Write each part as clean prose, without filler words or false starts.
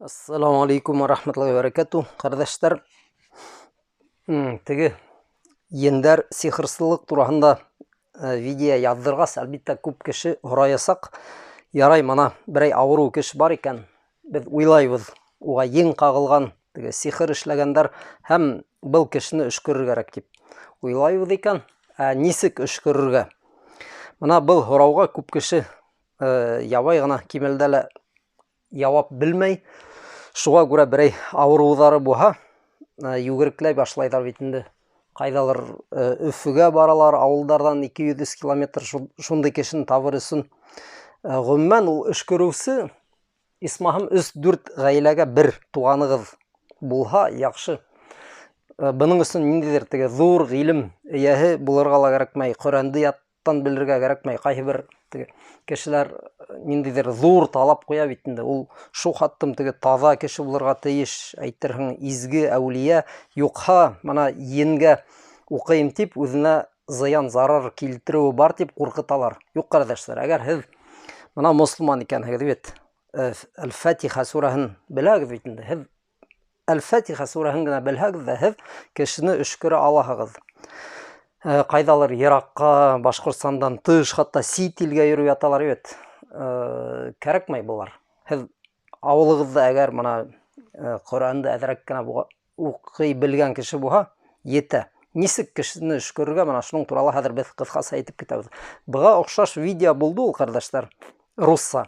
Ассаламу алейкум ва рахматуллахи ва баракату, кардәшләр. Теге ендәр, сихырсылык тураһында видео яздыргач, әлбиттә, күп кеше һораясак. Ярай, мана берәй авыру кеше бар икән, без уйлайбыз, уга ең кагылган, теге сихыр эшләгәндәр һәм был кешене өшкерергә кирәк дип уйлайбыз икән. Ә нисек өшкерергә? Мына был һорауга күп кеше ябай гына кимәлдә лә яуап белмәй. Шуға күрә берәй авырыуҙары булһа, йүгерекләй башлайҙар бит инде. Ҡайҙалыр Өфөгә баралар, ауылдарҙан 200 километр шундай кешене табыр өсөн. Ғөмүмән, ул өшкөрөүсе исмаһам 3-4 ғаиләгә бер туғанығыҙ булһа, яҡшы. Бының өсөн ниндәйҙер теге ҙур ғилем эйәһе булырға ла кәрәкмәй, Ҡөрьәнде яттан белергә кәрәкмәй. Ҡайһы бер теге кешеләр ниндәйҙер ҙур талап ҡуя бит инде. Ул шул хаттым теге таҙа кеше булырға тейеш, әйтерһең, изге әүлиә, юҡһа мына енгә уҡыйым тип үҙенә зыян, зарар килтереүе бар тип ҡурҡыталар. Юҡ, ҡәрҙәштәр, әгәр һеҙ мына мосолман икәнһегеҙ бит, Әл-Фатиха сүрәһен беләгеҙ бит инде. Һеҙ Әл-Фатиха сүрәһен генә белһәгеҙ ҙә, һеҙ кешене өшкөрә алаһығыҙ. Ҡайҙалыр йыраҡҡа, Башҡортостандан тыш, хатта сит илгә йөрөп яталар бит. Кәрәкмәй былар. Һеҙ ауылығыҙҙа әгәр мына Ҡөрьәнде әҙерәк кенә уҡый белгән кеше булһа, етә. Нисек кешене өшкөрөргә, мына шуның турала хәҙер беҙ ҡыҫҡаса әйтеп китәбеҙ. Быға оҡшаш видео булды ул, ҡәрҙәштәр, русса.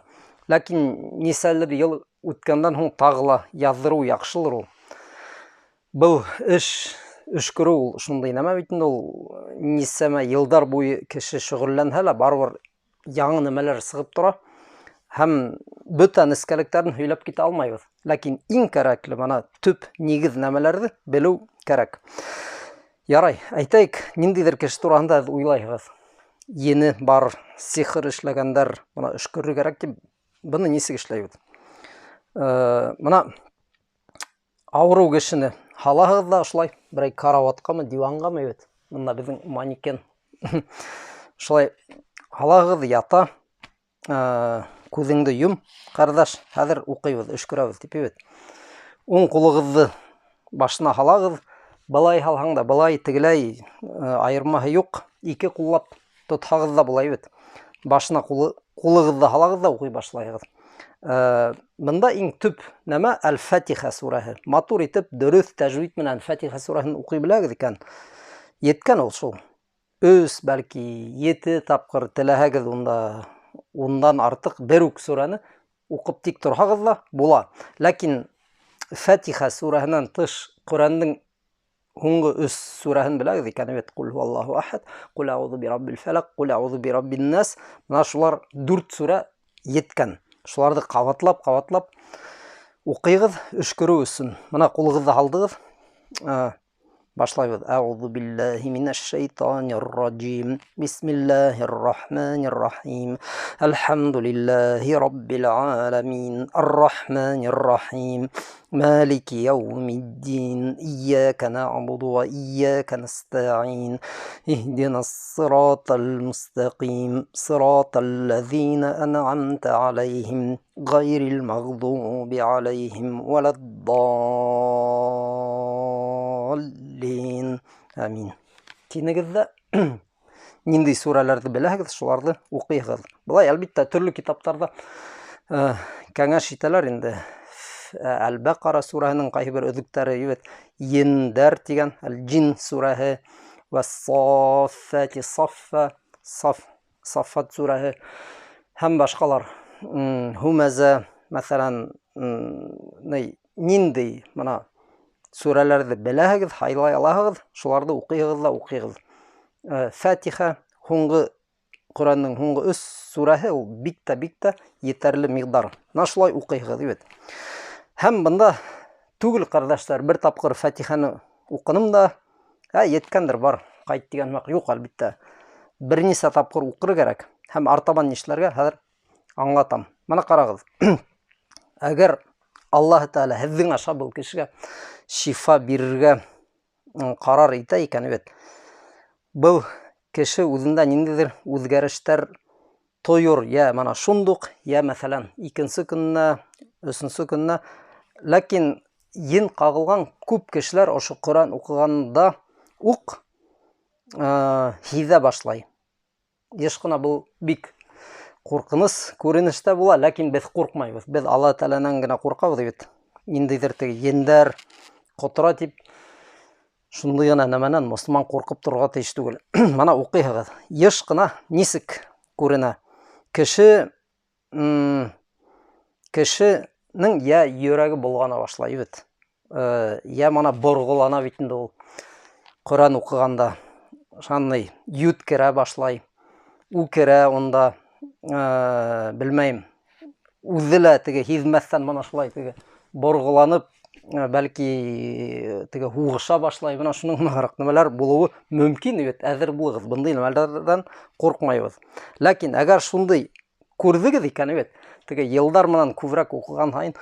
Ләкин нисәлер йыл үткәндән һуң тағы ла яҙҙырыу яҡшылыр ул. Был эш өшкөрөү ул шундай нәмә бит инде ул, нисәмә йылдар буйы кеше шөғөлләнһә лә, барыбер яңы нәмәләр сығып тора. Һәм бөтә нескәлектәрен һөйләп китә алмайбыҙ. Ләкин иң кәрәкле мына төп нигеҙ нәмәләрҙе белеү кәрәк. Ярай, әйтәйек, ниндәйҙер кеше тураһында һеҙ уйлайһығыҙ. Ене бар, сихыр эшләгәндәр, мына өшкөрөр кәрәк тип, быны нисек эшләйбеҙ? Мына ауырыу кешене һалаһығыҙ ҙа ошолай берәй карауатҡамы, диванғамы бит. Бында беҙҙең манекен. Шулай һалаһығыҙ, ята. Күҙеңде йом, ҡәрҙәш, хәҙер уҡыйбыҙ, өшкөрәбеҙ тип бит. Уң ҡулығыҙҙы башына һалағыҙ, былай һалһаң да, былай, тегеләй, айырмаһы юҡ. Ике ҡуллап тотһағыҙ ҙа былай бит. Башына ҡулығыҙҙы һалағыҙ ҙа уҡый башлайһығыҙ. Бында иң төп нәмә Әл-Фатиха сүрәһе. Матур итеп, дөрөҫ тәжвид менән Фатиха сүрәһен уҡый беләгеҙ икән, еткән ул шул. 3, бәлки 7 тапҡыр теләһәгеҙ, унда ундан артыҡ бер үк сүрәне уҡып тик торһағыҙ ҙа була. Ләкин Фатиха сүрәһенән тыш Ҡөрьәндең һуңғы 3 сүрәһен беләгеҙ икән бит. Ҡул һуаллаһу ахад, ҡул әғүҙу бираббил фәләк, ҡул әғүҙу бираббин нас. Мына шулар 4 сүрә еткән. Шуларҙы ҡабатлап, ҡабатлап уҡыйғыҙ өшкөрөү өсөн. Мына ҡулығыҙҙы һалдығыҙ. Башлайбыҙ. Әғүҙу биллаһи минәш шайтанир ражим. Бисмиллаһир рахманир рахим. Әлхәмдулиллаһи раббил аламин. Ар-рахманир рахим. Малики яумиддин. Ияка нәғбуду ва ияка нәстәғин. Иһдинас сиратал мустақим. Сиратал лазина ан'амта алейхим гайрил мағдуби алейхим валад-даллин. Амин. Тинегеҙ ҙә ниндәй сүрәләрҙе беләһегеҙ, шуларҙы уҡыйһығыҙ. Былай, әлбиттә, төрлө китаптарҙа кәңәш итәләр инде. Әл-Бәҡара сүрәһенең ҡайһы бер өҙөктәре, бит, ендәр тигән, Әл-Джин сүрәһе, Вәс-Саффати Саффа, Саф, Саффат сүрәһе һәм башҡалар. Һүмәзә, мәҫәлән, ниндәй мына сүрәләрҙе беләһегеҙ, һайлай алаһығыҙ, шуларҙы уҡыйһығыҙ ҙа уҡыйғыҙ. Фатиха, һуңғы Ҡөрьәндең һуңғы 3 сүрәһе, ул бик тә, бик тә етәрле миҡдар. Мына шулай уҡыйһығыҙ бит. Һәм бында түгел, ҡәрҙәштәр, бер тапҡыр Фатиханы уҡыным да, еткәндер, бар, ҡайт тигән һымаҡ юҡ, әлбиттә. Бер нисә тапҡыр уҡыр кәрәк. Һәм артабан нишләргә хәҙер аңлатам. Мына ҡарағыҙ. Әгәр Аллаһ Тәғәлә һеҙҙең аша был кешегә шифа бирергә ҡарар итә икән бит, был кеше үҙендә ниндәйҙер үҙгәрештәр тойор, йә мына шундуҡ, йә мәҫәлән икенсе көнөнә, өсөнсө көнөнә Ләкин ен ҡағылған күп кешеләр ошо Ҡөрьән уҡығанда уҡ һиҙә башлай. Йыш ҡына был бик ҡурҡыныс күренеш тә була, ләкин беҙ ҡурҡмайбыҙ. Беҙ Алла Тәғәләнән генә ҡурҡабыҙ бит. Ниндәйҙер теге ендәр ҡотора тип шундай ғына нәмәнән мосолман ҡурҡып торорға тейеш түгел. Мына уҡыйһығыҙ. Йыш ҡына нисек күренә? Кеше кешенең йә йөрәге болғана башлай бит. Йә мына борғолана бит инде ул Ҡөрьән уҡығанда. Шундай йүткерә башлай. Үкерә унда, белмәйем. Үҙе лә теге һиҙмәҫтән мына шулай теге борғоланып, бәлки теге һуғыша башлай. Мына шуның һымағыраҡ нәмәләр булыуы мөмкин бит. Әҙер булығыҙ, бындай нәмәләрҙән ҡурҡмайбыҙ. Ләкин әгәр шундай күрҙегеҙ икән бит, теге йылдар менән күберәк уҡыған һайын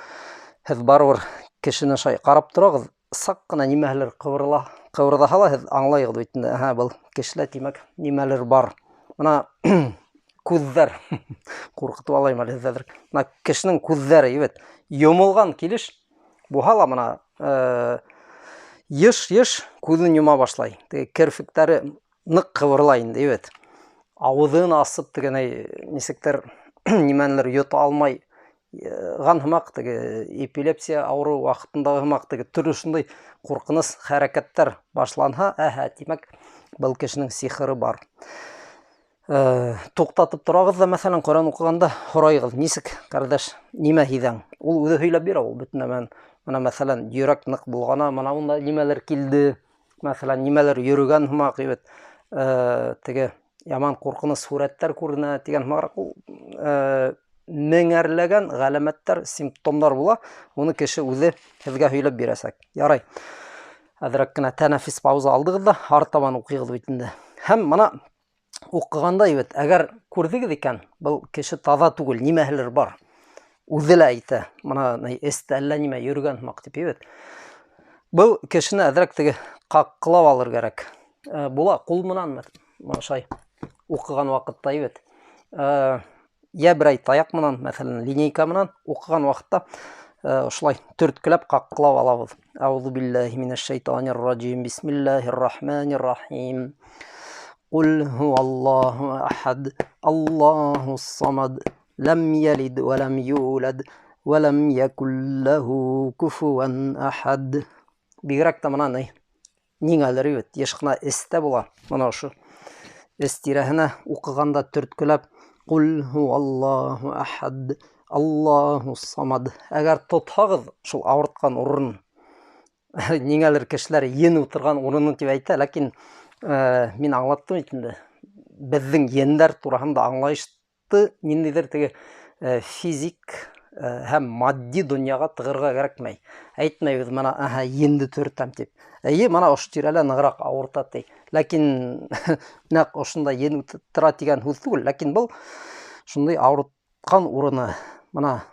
һеҙ барыбер кешене шулай ҡарап торағыҙ, саҡ ҡына нимәлер ҡыбырҙаһа ла һеҙ аңлайғыҙ бит инде, әһә, был кешелә тимәк нимәлер бар. Мына күҙҙәр ҡурҡытып алайым әле һеҙҙе. Мына кешенең күҙҙәре бит йомолған килеш булһа ла мына йыш-йыш күҙен йома башлай. Теге керфектәре ныҡ ҡыбырлай инде бит. Ауыҙын асып тегенәй нисектер нимәнелер йота алмай ған һымаҡ, теге эпилепсия ауырыу ваҡытындағы һымаҡ теге төрлө шундай ҡурҡыныс хәрәкәттәр башланһа, әһә, тимәк, был кешенең сихыры бар. Туҡтатып торағыҙ ҙа, мәҫәлән, Ҡөрьән уҡығанда һорайығыҙ, нисек, ҡәрҙәш, нимә һиҙәң? Ул үҙе һөйләп бирә ул бөтөн нәмәне. Мына, мәҫәлән, йөрәк ныҡ болғана, мына унда нимәлер килде, мәҫәлән, нимәлер йөрөгән һымаҡ, бит. Теге яман ҡурҡыныс һүрәттәр күренә тигән һымағыраҡ ул, меңәрләгән ғәләмәттәр, симптомдар була. Уны кеше үҙе һеҙгә һөйләп бирәсәк. Ярай. Әҙерәк кенә тәнәфес пауза алдығыҙ ҙа, артабан уҡыйғыҙ бит инде. Һәм мына уҡығанда бит, әгәр күрҙегеҙ икән, был кеше таҙа түгел, нимәһелер бар. Үҙе лә әйтә, мына эстә әллә нимә йөрөгән һымаҡ тип бит. Был кешене әҙерәк теге ҡаҡҡылап алыр кәрәк. Була ҡул менән мына шулай уҡыған ваҡытта бит. Йә берәй таяҡ менән, мәҫәлән, линейка менән уҡыған ваҡытта, ошолай төрткөләп ҡаҡҡылап алабыҙ. Әүҙу биллаһи минәш шайтанир ражим. Бисмиллаһир рахманир рахим. Ҡул һуаллаһу ахад, Аллаһус самад, ләм ялид ва ләм юлад, ва ләм якул ләһу куфуан ахад. Бигерәк тә мына ни, ниңәлер бит, йыш ҡына эстә була. Мына ошо эс тирәһенә уҡығанда төрткөләп Ҡул һуаллаһу ахад, Аллаһус самад. Әгәр тотһағыҙ шул ауыртҡан урын, ниңәлер кешеләр ен ултырған урыны тип әйтә, ләкин мин аңлаттым бит инде. Беҙҙең ендәр тураһында аңлайышты ниндәйҙер теге физик һәм матди донъяға тығырға кәрәкмәй. Әйтмәйбеҙ мына, әһә, енде төртәм тип. Эйе, мына ошо тирәлә нығыраҡ ауырта ти. Ләкин нәҡ ошонда ен ултыра тигән һүҙ түгел, ләкин был шундай ауыртҡан урыны мына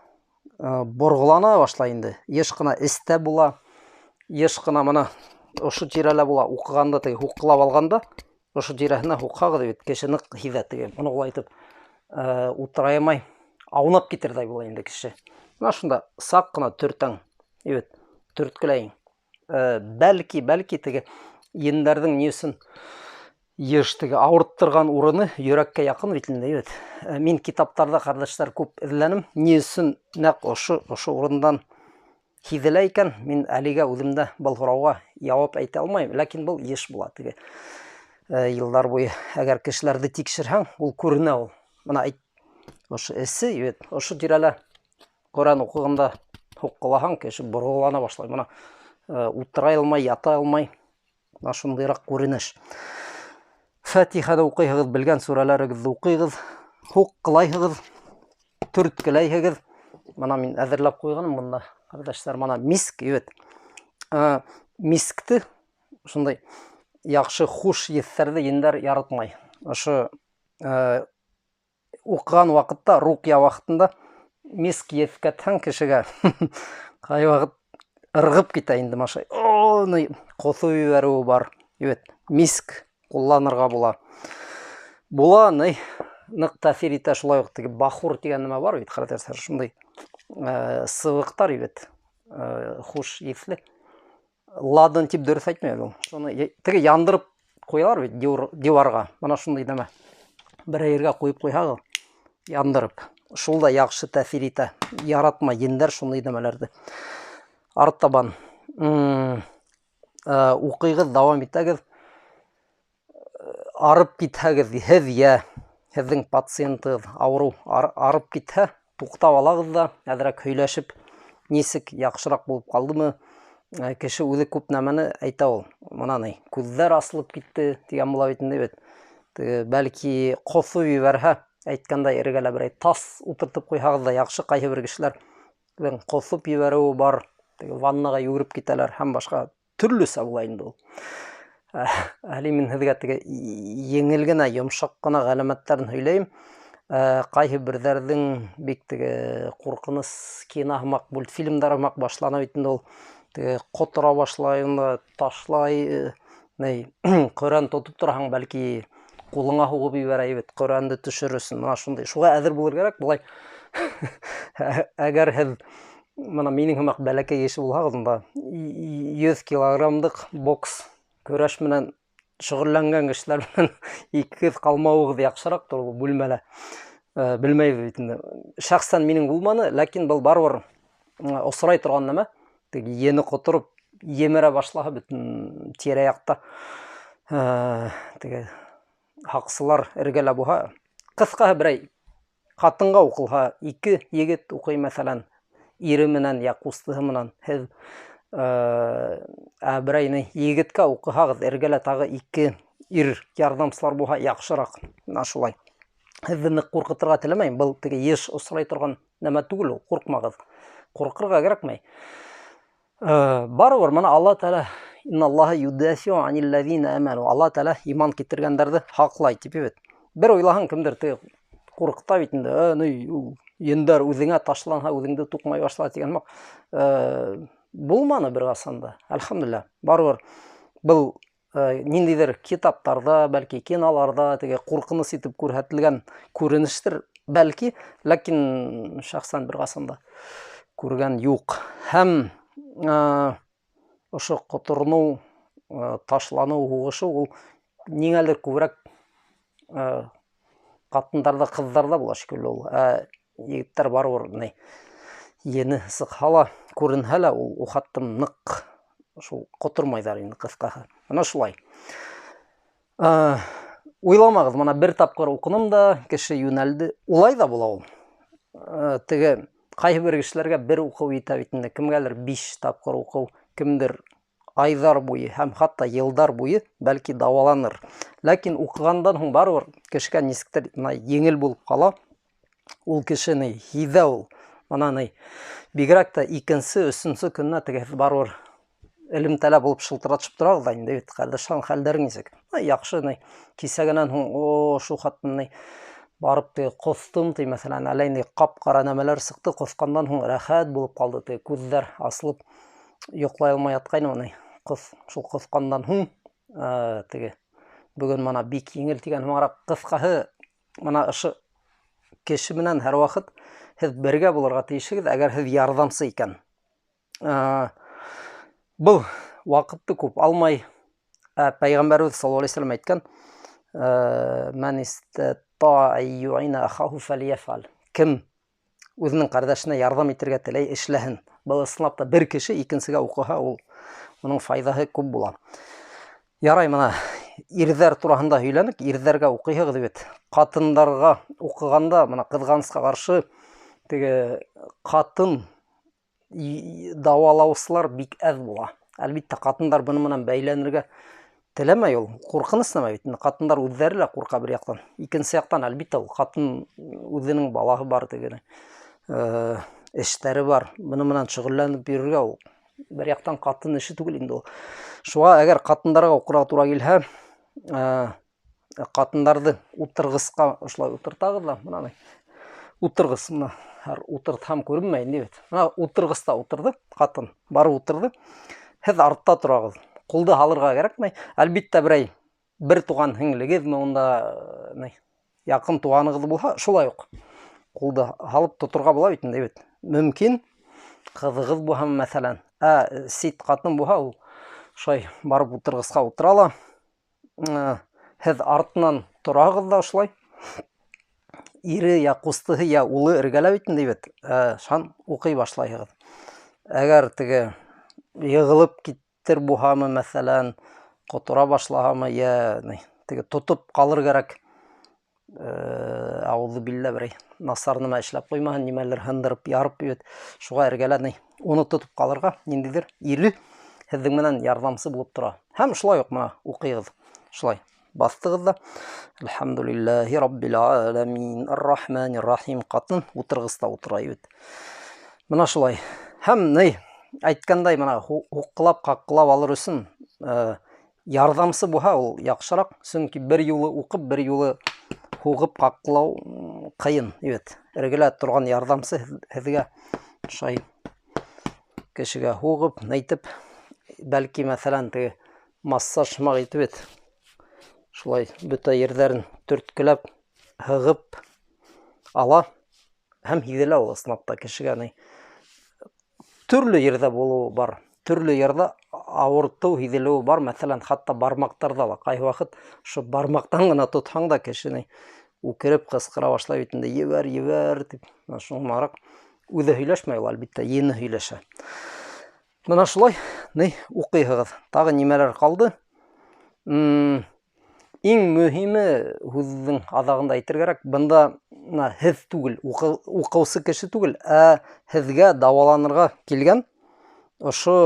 борғолана башлай инде. Йыш ҡына эстә була, йыш ҡына мына ошо тирәлә була. Уҡығанда теге һуҡҡылап алғанда ошо тирәһенә һуҡһағыҙ бит, кеше ныҡ һиҙә теге. Уны улай итеп, ултыра алмай, аунап китерҙәй була инде кеше. Мына шунда саҡ ҡына төртәң, бит, төрткөләйең. Бәлки теге ендәрҙең ни өсөн йыш теге ауырттырған урыны йөрәккә яҡын бит инде, бит. Мин китаптарҙа, ҡәрҙәштәр, күп эҙләнем. Ни өсөн нәҡ ошо урындан һиҙелә икән, мин әлегә үҙем дә был һорауға яуап әйтә алмайым, ләкин был йыш була теге. Йылдар буйы әгәр кешеләрҙе тикшерһәң, ул күренә ул. Мына әйт, ошо эсе, бит, ошо тирәлә Ҡөрьән уҡығанда һуҡҡылаһаң, кеше борғолана башлай. Мына, ултыра алмай, ята алмай. Мына шундайыраҡ күренеш. Фатиханы уҡыйһығыҙ, белгән сүрәләрегеҙҙе уҡыйғыҙ, һуҡҡылайһығыҙ, төрткөләйһегеҙ. Мына мин әҙерләп ҡуйғаным бында, ҡәрҙәштәр, мына миск, бит. Мискте шундай яҡшы хуш еҫтәрҙе ендәр яратмай. Ошо, уҡыған ваҡытта, руҡия ваҡытында миск еҫкәтһәң кешегә, ҡай ваҡыт ырғып китә инде машай. О, ни, ҡоҫоп ебәреүе бар. Бит, миск ҡулланырға була. Була, ни, ныҡ тәьҫир итә шулай уҡ теге бахур тигән нәмә бар бит, ҡәрҙәштәр, шундай, сыбыҡтар бит. Хуш еҫле. Ладан тип дөрөҫ әйтмәй ул. Шуны теге яндырып ҡуялар бит диварға. Мына шундай нәмә. Берәй ергә ҡуйып ҡуйһағыҙ, яндырып. Шул да яҡшы тәьҫир итә. Яратмай ендәр шундай нәмәләрҙе. Артабан уҡыйғыҙ, дауам итәгеҙ. Арып китһәгеҙ, һеҙ йә һеҙҙең пациентығыҙ ауырыу арып китһә, туҡтап алағыҙ ҙа, әҙерәк һөйләшеп, нисек яҡшыраҡ булып ҡалдымы? Кеше үҙе күп нәмәне әйтә ул. Мына ни, күҙҙәр асылып китте тигән була бит инде бит. Теге, бәлки ҡоҫоп ебәрһә, әйткәндәй, эргәлә берәй тас ултыртып ҡуйһағыҙ ҙа яҡшы, ҡайһы бер кешеләрҙең ҡоҫоп ебәреүе бар, теге ваннаға йүгереп китәләр һәм башҡа төрлөсә була инде ул. Әле мин һеҙгә теге еңел генә, йомшаҡ ҡына ғәләмәттәрен һөйләйем. Ҡайһы берҙәрҙең бик теге ҡурҡыныс кино һымаҡ, мультфильмдар һымаҡ башлана бит инде ул. Теге ҡотора башлай, унда ташлай, ни, Ҡөрьән тотоп тораһаң, бәлки ҡулыңа һуғып ебәрә бит, Ҡөрьәнде төшөрөр өсөн. Мына шундай. Шуға әҙер булыр кәрәк, былай. Әгәр һеҙ мына минең һымаҡ бәләкәй кеше булһағыҙ, унда 100 килограммдыҡ бокс көрәш менән шөғөлләнгән кешеләр менән икегеҙ ҡалмауығыҙ яҡшыраҡтыр ул бүлмәлә. Белмәйбеҙ бит инде. Шәхсән минең булманы, ләкин был барыбер осрай торған нәмә. Теге ене ҡотороп емерә башлаһа бөтөн тирә-яҡта, теге һаҡсылар эргәлә булһа, ҡыҫҡаһы берәй ҡатынға уҡылһа, ике егет уҡый, мәҫәлән, ире менән йә ҡустыһы менән, һеҙ, ә берәй ни егеткә уҡыһағыҙ, эргәлә тағы ике ир ярҙамсылар булһа, яҡшыраҡ. Мына шулай. Һеҙҙе ныҡ ҡурҡытырға теләмәйем, был теге йыш осрай торған нәмә түгел ул, ҡурҡмағыҙ. Ҡурҡырға кәрәкмәй. Барыбер мына Алла Тәғәлә инналлаһа юдафиу анилләзина аману. Алла Тәғәлә иман китергәндәрҙе һаҡлай тип бит. Бер уйлаһаң, кемдер теге ҡурҡыта бит инде, ни, ул ендәр үҙеңә ташланһа, үҙеңде туҡмай башлай тигән һымаҡ. Булманы бер ҡасан да. Әлхәмдүлилләһ. Барыбер был ниндәйҙер китаптарҙа, бәлки киноларҙа теге ҡурҡыныс итеп күрһәтелгән күренештер, бәлки, ләкин шәхсән бер ҡасан да күргән юҡ. Һәм ошо ҡотороноу, ташланыу, һуғышыу ул ниңәлер күберәк ҡатындарҙа, ҡыҙҙарҙа була шикелле ул. Ә егеттәр барыбер ни ене сыҡһа ла, күренһә лә, ул ухаттым ныҡ шул ҡотормайҙар инде, ҡыҫҡаһы. Мына шулай. Уйламағыҙ, мына бер тапҡыр уҡыным да, кеше йүнәлде. Улай ҙа була ул. Теге ҡайһы бер кешеләргә бер уҡыу етә бит инде, кемгәлер 5 тапҡыр уҡыу, кемдер айҙар буйы һәм хатта йылдар буйы бәлки дауаланыр. Ләкин уҡығандан һуң барыбер кешегә нисектер мына еңел булып ҡала. Ул кеше ни һиҙә ул. Мына ни бигерәк тә икенсе, өсөнсө көнөнә теге һеҙ барыбер элемтәлә булып шылтыратышып торағыҙ ҙа инде бит, ҡәрҙәшхан, хәлдәрең нисек? Ай, яҡшы, ни кисә генән һуң, о, шул хатын ни барып теге ҡоҫтом ти, мәҫәлән, әллә инде ҡап-ҡара нәмәләр сыҡты, ҡоҫҡандан һуң рәхәт булып ҡалды, теге күҙҙәр асылып йоҡлай алмай ятҡайны, ни шул ҡоҫҡандан һуң, теге бөгөн мына бик еңел тигән һымағыраҡ. Ҡыҫҡаһы, мына ошо кеше менән һәр ваҡыт һеҙ бергә булырға тейешһегеҙ, әгәр һеҙ ярҙамсы икән. Был ваҡытты күп алмай. Пәйғәмбәребеҙ саллаллаһу алейһи ва сәлләм әйткән, мән истатаа юина ахаху фәлйәфәл. Кем үҙенең ҡәрҙәшенә ярҙам итергә теләй, эшләһен. Был ысынлап та бер кеше икенсегә уҡыһа, ул уның файҙаһы күп була. Ярай, мына ирҙәр тураһында һөйләнек, ирҙәргә уҡыйһығыҙ бит. Ҡатындарға уҡығанда, мына ҡыҙғанысҡа ҡаршы теге ҡатын дауалаусылар бик әҙ була. Әлбиттә, ҡатындар бының менән бәйләнергә теләмәй ул. Ҡурҡыныс нәмә бит. Ҡатындар үҙҙәре лә ҡурҡа бер яҡтан. Икенсе яҡтан, әлбиттә, ул ҡатын үҙенең балаһы бар тегене, эштәре бар. Бының менән шөғөлләнеп йөрөргә ул бер яҡтан ҡатын эше түгел инде ул. Шуға әгәр ҡатындарға уҡырға тура килһә, ҡатындарҙы ултырғысҡа ошолай ултыртағыҙ ҙа, мына ни, ултырғыс, мына һәр ултыртһам күренмәй инде бит. Мына ултырғыста ултырҙы ҡатын, барып ултырҙы. Һеҙ артта торағыҙ. Ҡулды һалырға кәрәкмәй. Әлбиттә, берәй бер туған һеңлегеҙме унда, ни, яҡын туғанығыҙ булһа, шулай уҡ ҡулды һалып тоторға була бит инде бит. Мөмкин. Ҡыҙығыҙ булһамы, мәҫәлән. Ә сит ҡатын булһа, ул шулай барып ултырғысҡа ултыра ла, һеҙ артынан тораһығыҙ ҙа ошолай. Ире я ҡустыһы я улы эргәлә бит инде бит. Шан уҡый башлайһығыҙ. Әгәр теге йығылып китер булһамы, мәҫәлән, ҡотора башлаһамы, я теге тотоп ҡалыр кәрәк. Ауыҙы биллә берәй насар нәмә эшләп ҡуймаһын, нимәлер һындырып, ярып бит. Шуға эргәлә ни, уны тотоп ҡалырға ниндәйҙер ире һеҙҙең менән ярҙамсы булып тора. Һәм шулай уҡ мына уҡыйығыҙ. Шулай баҫтығыҙ ҙа Әлхәмдулиллаһи раббил аламин ар-рахманир рахим ҡатын ултырғыста ултыра бит. Мына шулай. Һәм ни әйткәндәй, мына һуҡҡылап, ҡаҡҡылап алыр өсөн ярҙамсы булһа, ул яҡшыраҡ, сөнки бер юлы уҡып, бер юлы һуғып ҡаҡҡылау ҡыйын бит. Эргәлә торған ярҙамсы һеҙгә шулай кешегә һуғып, нәйтеп, бәлки, мәҫәлән, теге массаж һымаҡ итеп бит. Шулай бөтә ерҙәрен төрткөләп, һығып ала һәм һиҙелә ул ысынлап та кешегә ни. Төрлө ерҙә булыуы бар, төрлө ерҙә ауыртыу һиҙелеүе бар, мәҫәлән, хатта бармаҡтарҙа ла ҡайһы ваҡыт ошо бармаҡтан ғына тотһаң да кешене үкереп ҡысҡыра башлай бит инде, ебәр, ебәр тип. Мына шуңараҡ үҙе һөйләшмәй ул, әлбиттә, ене һөйләшә. Мына шулай ни уҡыйһығыҙ. Тағы нимәләр ҡалды? Иң мөһиме һүҙҙең аҙағында әйтергә кәрәк, бында мына һеҙ түгел, уҡыусы кеше түгел, ә һеҙгә дауаланырға килгән ошо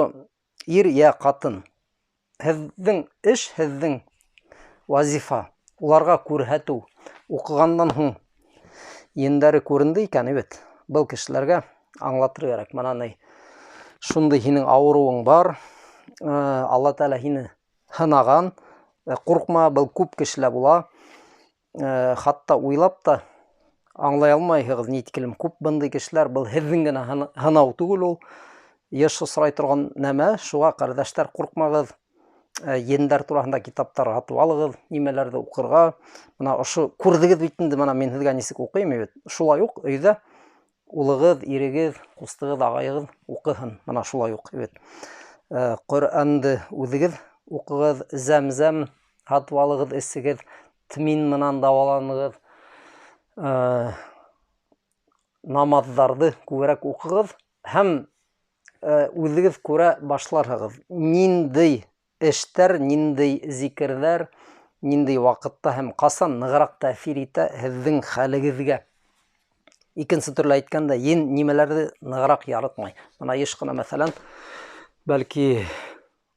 ир йә ҡатын. Һеҙҙең эш, һеҙҙең вазифа уларға күрһәтеү. Уҡығандан һуң ендәре күренде икән, бит. Был кешеләргә аңлатыр кәрәк. Мына ни шундай һинең ауырыуың бар, Алла Тәғәлә һине һынаған, ҡурҡма, был күп кешелә була. Хатта уйлап та аңлай алмайһығыҙ ни тиклем күп бындай кешеләр. Был һеҙҙең генә һынау түгел ул. Йыш осрай торған нәмә. Шуға, ҡәрҙәштәр, ҡурҡмағыҙ. Ендәр тураһында китаптар һатып алығыҙ, нимәләрҙе уҡырға. Мына ошо күрҙегеҙ бит инде, мына мин һеҙгә нисек уҡыйым бит. Шулай уҡ өйҙә улығыҙ, ирегеҙ, ҡустығыҙ, ағайығыҙ уҡыһын. Мына шулай уҡ бит. Ҡөрьәнде үҙегеҙ уҡығыҙ, зәм-зәм һатып алығыҙ, эсегеҙ, тмин менән дауаланығыҙ. Намаҙҙарҙы күберәк уҡығыҙ һәм үҙегеҙ күрә башларһығыҙ. Ниндәй эштәр, ниндәй зикерҙәр, ниндәй ваҡытта һәм ҡасан нығыраҡ тәьҫир итә һеҙҙең хәлегеҙгә. Икенсе төрлө әйткәндә, ен нимәләрҙе нығыраҡ яратмай. Мына йыш ҡына, мәҫәлән, бәлки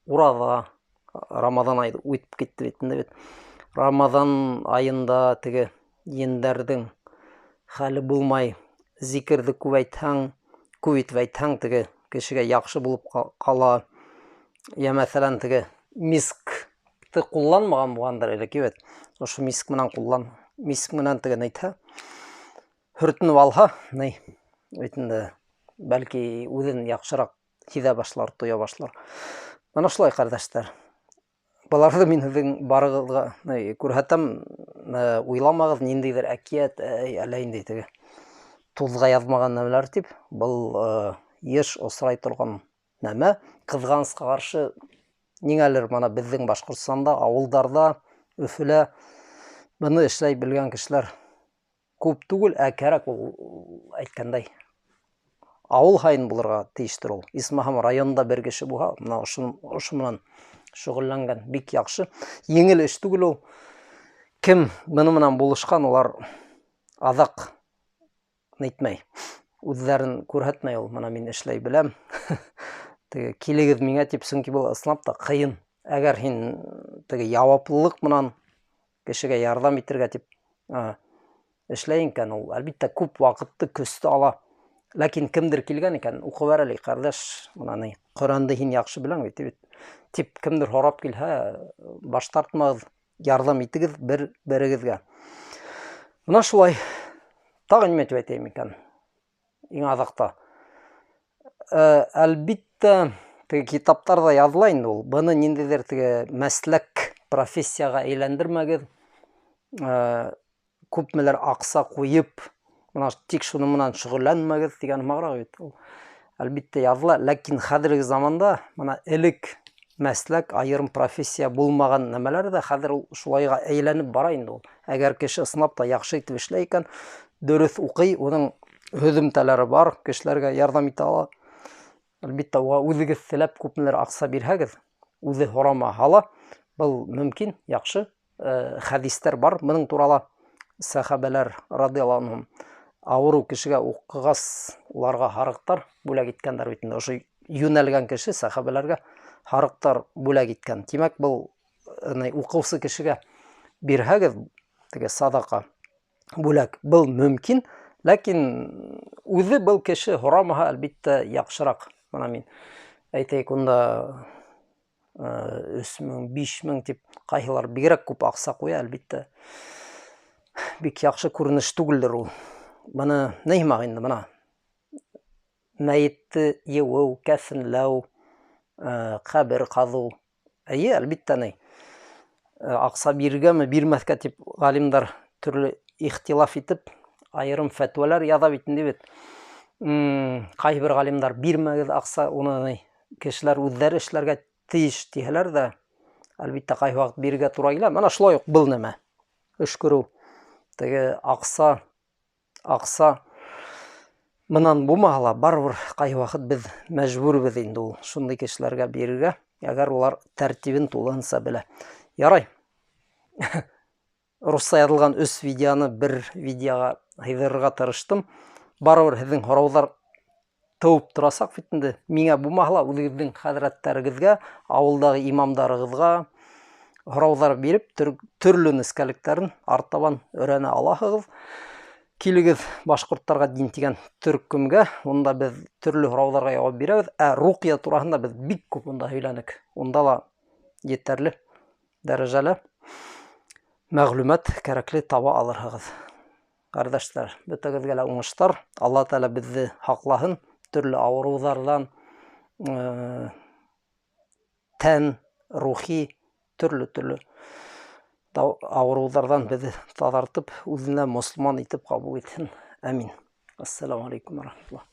ураҙа, Рамаҙан айы үтеп китте бит инде бит. Рамаҙан айында теге ендәрҙең хәле булмай, зикерҙе күп әйтһәң, күп итеп әйтһәң, теге кешегә яҡшы булып ҡала. Я, мәҫәлән, теге мискты ҡулланмаған булғандар элек бит. Ошо миск менән ҡуллан, миск менән теге әйтһә, һөртөнөп алһа, ни, бит инде, бәлки үҙен яҡшыраҡ һиҙә башлар, тоя башлар. Мына шулай, ҡәрҙәштәр. Быларҙы мин һеҙҙең барығыҙға күрһәтәм, уйламағыҙ, ниндәйҙер әкиәт, әллә инде теге туҙға яҙмаған нәмәләр тип. Был йыш осрай торған нәмә. Ҡыҙғанысҡа ҡаршы, ниңәлер мына беҙҙең Башҡортостанда, ауылдарҙа, Өфөлә быны эшләй белгән кешеләр күп түгел, ә кәрәк ул, әйткәндәй, ауыл һайын булырға тейештер ул. Исмаһам районда бер кеше булһа, мына ошо менән шөғөлләнгән бик яҡшы. Еңел эш түгел ул. Кем бының менән булышҡан, улар аҙаҡ нитмәй, үҙҙәрен күрһәтмәй ул. Мына мин эшләй беләм. Теге килегеҙ миңә тип, сөнки был ысынлап та ҡыйын. Әгәр һин теге яуаплылыҡ менән кешегә ярҙам итергә тип, эшләй икән, ул әлбиттә күп ваҡытты, көстө ала. Ләкин кемдер килгән икән, уҡып бер әле, ҡәрҙәш, мына ни, Ҡөрьәнде һин яҡшы беләң бит, тип кемдер һорап килһә, баш тартмағыҙ, ярҙам итегеҙ бер-берегеҙгә. Мына шулай. Тағы нимә тип әйтәйем икән? Иң аҙаҡта. Әлбиттә, теге китаптарҙа яҙыла инде ул. Быны ниндәйҙер теге мәсләк, профессияға әйләндермәгеҙ. Күпмелер аҡса ҡуйып, мына тик шуның менән шөғөлләнмәгеҙ тигән һымағыраҡ бит ул. Әлбиттә, яҙыла, ләкин хәҙерге заманда мына элек мәсләк, айырым профессия булмаған нәмәләр ҙә хәҙер ул шулайға әйләнеп бара инде ул. Әгәр кеше ысынлап та яҡшы итеп эшләй икән, дөрөҫ уҡый, уның һөҙөмтәләре бар, кешеләргә ярҙам итә ала. Әлбиттә, уға үҙегеҙ теләп күпмелер аҡса бирһәгеҙ, үҙе һорамаһа ла, был мөмкин, яҡшы. Хәдистәр бар бының турала, сәхәбәләр радиаллаһу анһум ауырыу кешегә уҡығас, уларға һарыҡтар бүләк иткәндәр бит инде. Ошо йүнәлгән кеше сәхәбәләргә һарыҡтар бүләк иткән. Тимәк, был уҡыусы кешегә бирһәгеҙ, теге садаҡа, бүләк, был мөмкин, ләкин үҙе был кеше һорамаһа, әлбиттә, яҡшыраҡ. Бына мин әйтәйек, унда 3000, 5000 тип ҡайһылар бигерәк күп аҡса ҡуя, әлбиттә, бик яҡшы күренеш түгелдер ул. Быны ни һымаҡ инде, бына мәйетте йыуыу, кәфенләү, ҡәбер ҡаҙыу. Эйе, әлбиттә, ни аҡса бирергәме, бирмәҫкә тип ғалимдар төрлө ихтилаф итеп, айырым фәтүәләр яҙа бит инде бит. Ҡайһы бер ғалимдар бирмәгеҙ аҡса, уны ни кешеләр үҙҙәре эшләргә тейеш тиһәләр ҙә, әлбиттә, ҡайһы ваҡыт бирергә тура килә. Мына шулай уҡ был нәмә. Өшкөрөү. Теге аҡса мынан булмаһа ла, барыбер ҡайһы ваҡыт беҙ мәжбүрбеҙ инде ул шундай кешеләргә бирергә, әгәр улар тәртибен тулыһынса белә. Ярай. Русса яҙылған 3 видеоны бер видеоға һыйҙырырға тырыштым. Барыбер һеҙҙең һорауҙар тыуып торасаҡ бит инде. Миңә булмаһа ла, үҙегеҙҙең хәҙрәттәрегеҙгә, ауылдағы имамдарығыҙға һорауҙар биреп, төрлө нескәлектәрен артабан өйрәнә алаһығыҙ. Килегеҙ башҡорттарға дин тигән төркөмгә, унда беҙ төрлө һорауҙарға яуап бирәбеҙ. Ә руҡия тураһында беҙ бик күп унда һөйләнек. Унда ла етәрле дәрәжәлә мәғлүмәт кәрәкле таба алырһығыҙ. Ҡәрҙәштәр, бөтәгеҙгә лә уңыштар. Алла Тәғәлә беҙҙе һаҡлаһын төрлө ауырыуҙарҙан, тән, рухи, төрлө-төрлө ауырыуҙарҙан беҙҙе таҙартып, үҙенә мосолман итеп ҡабул итһен. Амин. Ассаламу алейкум ва рахматуллах.